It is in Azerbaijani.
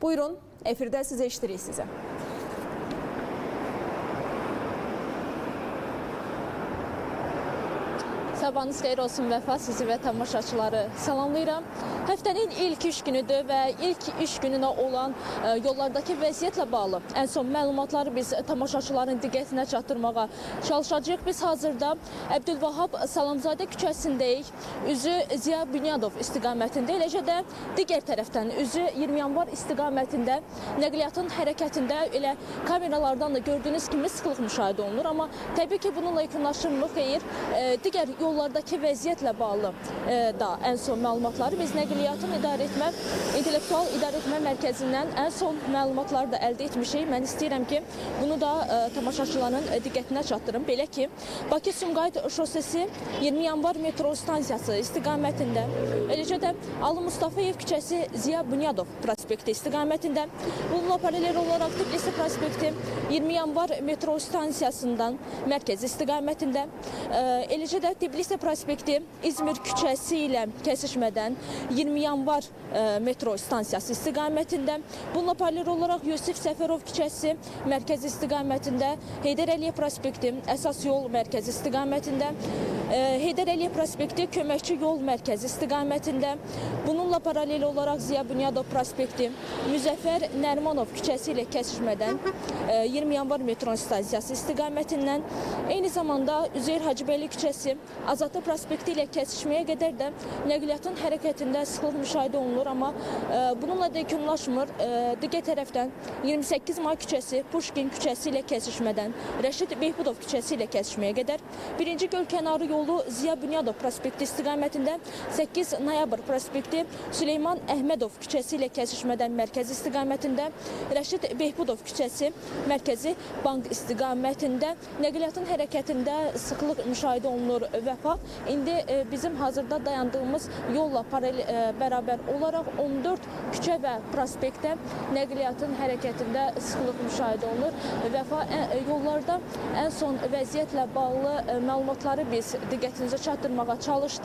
Buyurun, efirdə sizi eşidirik sizi. Sabahınız xeyir olsun Vəfa, sizi və tamaşaçıları salamlayıram. Həftənin ilk iş günüdür və ilk iş gününə olan yollardakı vəziyyətlə bağlı ən son məlumatları biz tamaşaçıların diqqətinə çatdırmağa çalışacağıq. Biz hazırda Əbdülvahab Salamzadə küçəsindəyik. Üzü Ziya Bünyadov istiqamətində, eləcə də digər tərəfdən üzü 20 yanvar istiqamətində nəqliyyatın hərəkətində elə kameralardan da gördüyünüz kimi sıxlıq müşahidə olunur. Amma təbii ki, bununla yekunlaşırmı? Xeyr. Digər yollardakı vəziyyətlə bağlı da ən son məlumatları biz nəqliyyatın idarəetmə, intellektual idarəetmə mərkəzindən ən son məlumatları da əldə etmişik. Mən istəyirəm ki, bunu da tamaşaçıların diqqətinə çatdırım. Belə ki, Bakı-Sumqayıt şosesi 20 yanvar metro stansiyası istiqamətində, eləcə də Alı Mustafayev küçəsi Ziya Bünyadov prospekti istiqamətində, bununla paralel olaraq Tbilisi prospekti 20 yanvar metro stansiyasından mərkəz istiqamətində, eləcə də Tbilisi prospekti İzmir küçəsi ilə kəsişmədən 20 yanvar metro stansiyası istiqamətində, bununla paralel olaraq Yusif Səfərov küçəsi mərkəz istiqamətində, Heydər Əliyev prospekti əsas yol mərkəzi istiqamətində, Heydər Əliyev prospekti Köməkçi yol mərkəzi istiqamətində, bununla paralel olaraq Ziya Bünyadov prospekti Müzəffər Nərimanov küçəsi ilə kəsişmədən 20 yanvar metro stansiyası istiqamətindən, eyni zamanda Üzeyir Hacıbəyli küçəsi Azadlıq prospekti ilə kəsişməyə qədər də nəqliyyatın hərəkətində sıxlıq müşahidə olunur, amma bununla da yekunlaşmır. Digər tərəfdən 28 may küçəsi Puşkin küçəsi ilə kəsişmədən Rəşid Behbudov küçəsi ilə kəsişməyə qədər, 1-ci göl kənarı yolu Ziya Bünyadov prospekti istiqamətində, 8 noyabr prospekti Süleyman Əhmədov küçəsi ilə kəsişmədən mərkəzi istiqamətində, Rəşid Behbudov küçəsi mərkəzi bank istiqamətində nəqliyyatın hərəkətində sıxlıq müşahidə olunur Vəfa. İndi bizim hazırda dayandığımız yolla bərabər olaraq 14 küçə və prospektdə nəqliyyatın hərəkətində sıxlıq müşahidə olunur. Vəfa, yollarda ən son vəziyyətlə bağlı məlumatları biz diqqətinizə çatdırmağa çalışdıq.